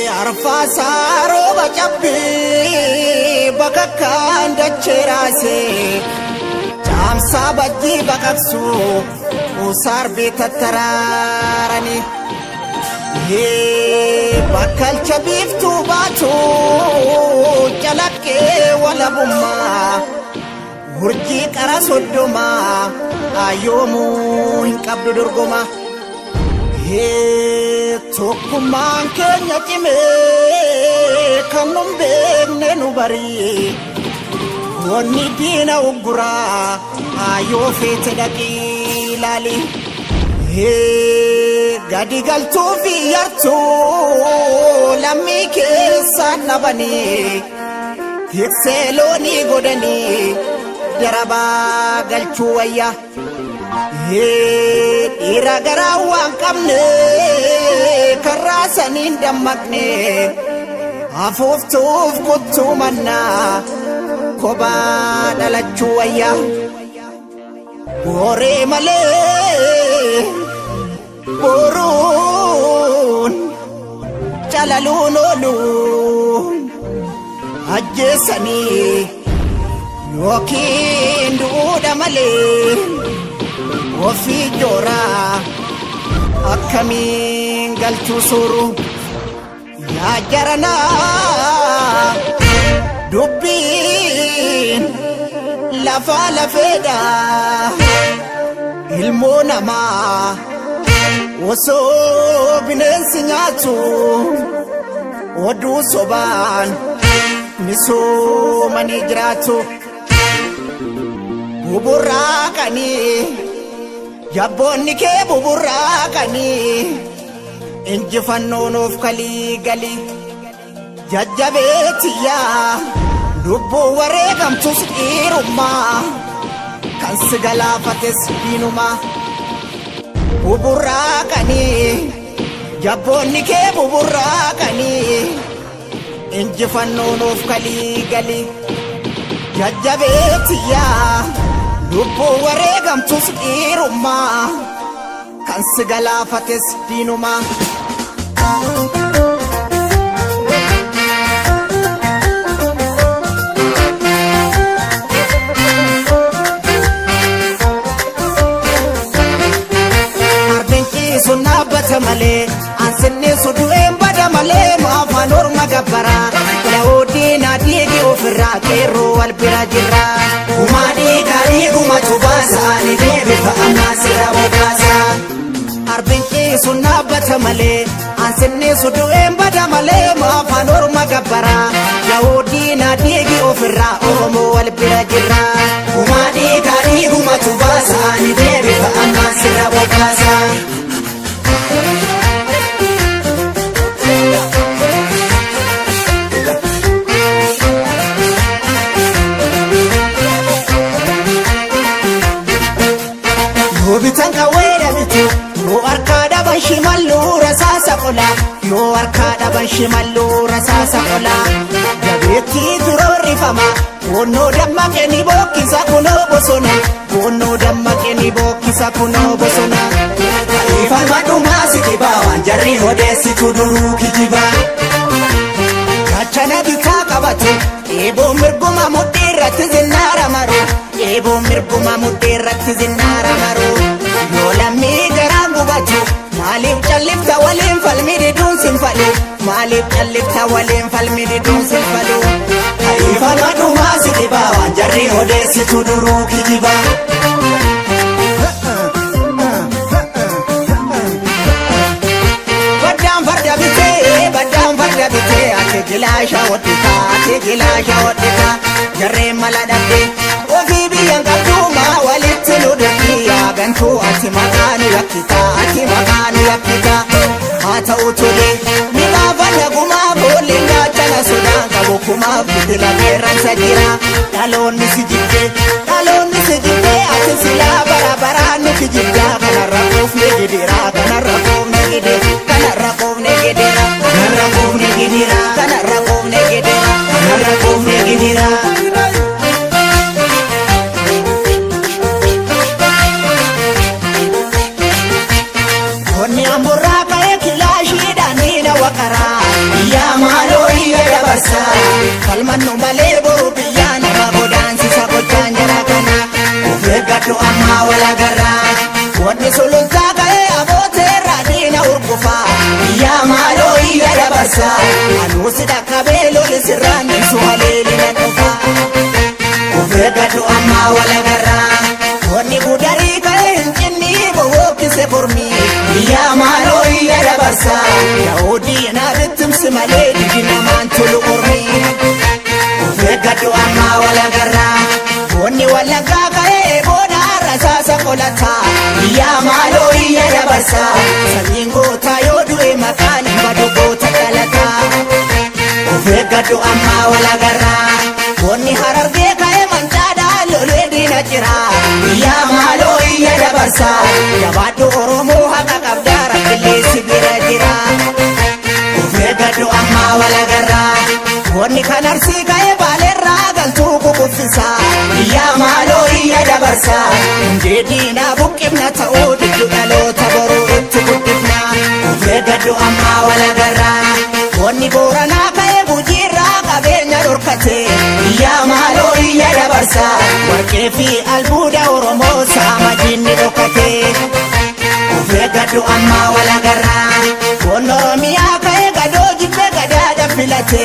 Arfaasaa rooba cabbii bakakkaan dachee raasee caamsaa bajjii baqaqsu usaarbii tattaraaranii bakkalcha biiftuu baatu calaqqee walabummaa urjii qara soddomaa ayyoomuu hin qabdu dorgoma. Tokkummaan keenya cimee kan nun beekne nu barii wanni diina ugguraa yoo feete dhaqii ilaali. Gadi galtuu fi yartuu lammii keessaan dhabanii tiksee loonii godhanii darabaa galchuu wayya. Dhiira garaa waan qabne karraa saniin dammaqne afuuftuuf kuttuu mannaa kophaa dhalachuu wayya. Booree malee boruun calaluun oolu ajjeessanii yookiin du'uudha malee. Ofii jooraa akkamiin galchuu suuru yaa jaranaa dubbiin lafaa lafeedha ilmoo namaa osoo bineensi nyaatu oduu sobaan misoomanii jiraatu buburraaqanii. Jabboonni kee buburraaqanii injifannoon of kalii galii jajjabeetiyyaa lubbuu wareegamtus dhiirummaa kan si galaafates diinumaa buburraaqanii jabboonni kee buburraaqanii injifannoon of kalii galii jajjabeetiyyaa. Lubbuu wareegamtus dhiirummaa kan si galaafates diinumaa. Ardiin ciisuun dhaabbata malee ansinniisu du'een bada malee maafaan orma gabbaraa Daawudiin adiigi ofirraa qeerroo wal bira jirra. Gumaa dhiigaa dhiigumatu baasa ani deebifa ammaa sirra bobaasa. Arbiin ciisuun dhaabbata malee ansinniisu du'een bada malee maafaan orma gabbaraa Daawudiin adiigi ofirraa Oromoo wal bira jirra. Gumaa dhiigaa dhiigumatu baasa ani deebifa ammaa sirra bobaasa. Yoo bitan qawwee dhabitu yoo harkaa dhaban shimalluu rasaasa qola yoo harkaa dhaban shimalluu rasaasa qola jabeettii turoorrifama goonnoo dammaqe ni bookkisa kunoo bosona goonnoo dammaqe ni bookkisa kunoo bosona. Ifama dhumaa si dhibaa waan jarri odeessitu duruu kijibaa. Gaachana bitaa qabatu eeboo mirguma mudhii irratti zinnaara maru eeboo mirguma mudhii irratti zinnaara maru yoo lammii garaan gubatu maaliif callifta waliin falmi diduun sin falu maaliif callifta waliin falmi diduun sin falu. Ifama dhumaa si dhibaa waan jarri odeessitu duruu kijibaa. Baddaan farda bitee baddaan farda bitee ati gilaasha hodhitaa ati gilaasha hodhitaa jarreen mala dhabdee ofii biyyan qabduumaa walitti nu dhabdii yaa gantuu ati maqaa nu yakkitaa ati maqaa nu yakkitaa haa ta'u tolee ni baafanna gumaa boolleen gaachana sodaan qabu kumaaf biqila qeerransa jira dhaloonni si jibbee dhaloonni si jibbee ati silaa bara baraan nu kijibdaa kanarra quufne gidiraa kanarra quufne gidira kanarra quufne gidira kanarra quufne gidira. Falmannu malee boru biyyaa nama godaansisa gochaan jara kana. Of eeggadhu ammaa walagarraa. Wanni sulultaa ka'ee abooteerraa diina urgufaa. Iyyaa maaloo iyya dabarsaa. Anuusi dhaqqabee loli sirraan ibsu haleelina dhufaa. Of eeggadhu ammaa walagarraa. Wanni gudarii ka'ee hin cinni bohokkise mormii. Iyyaa maaloo iyya dabarsaa. Yaa'oo diinaa bittimsi malee didi namaan tolu ormii. Of eeggadhu ammaa walagarraa. Wanni wallaggaa ka'ee booda rasaasa qolataa. Iyyaa maaloo iyya dabarsaa. Sanyiin gootaa yoo du'e maqaan hin badu goota dhalataa. Of eeggadhu ammaa walagarraa. Wanni harargee ka'ee mancaadhaa lolee diina jira. Iyyaa maaloo iyya dabarsaa. Jabaadhu Oromoo haqa qabdaa rabbillee si bira jira. Of eeggadhu ammaa walagarraa. Wanni kan arsii ka'ee baaleerraa galtuu kukuffisaa. Iyyaa maaloo iyya dabarsaa. Hundee diinaa buqqifna ta'uu diddu dhaloota boruu itti guddifna. Of eeggadhu ammaa walagarraa. Wanni booranaa ka'ee gujiirraa qabeenya dhorkate. Iyyaa maaloo iyya dabarsaa. Warqee fi albuuda Oromoo saama diinni dhokate. Of eeggadhu ammaa walagarraa. Wanni Oromiyaa ka'ee gadoo jibbee gadaadha filate.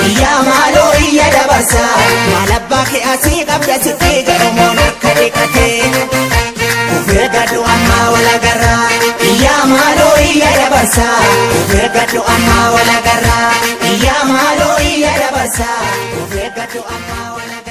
Iyyaa maaloo iyya dabarsaa. Maal abbaa kee asii qabda sitti Oromoon harka dhiqate. Of eeggadhu ammaa walagarraa. Iyyaa maaloo iyya dabarsaa. Of eeggadhu ammaa walagarraa. Iyyaa maaloo iyya dabarsaa. Of eeggadhu ammaa walagarraa.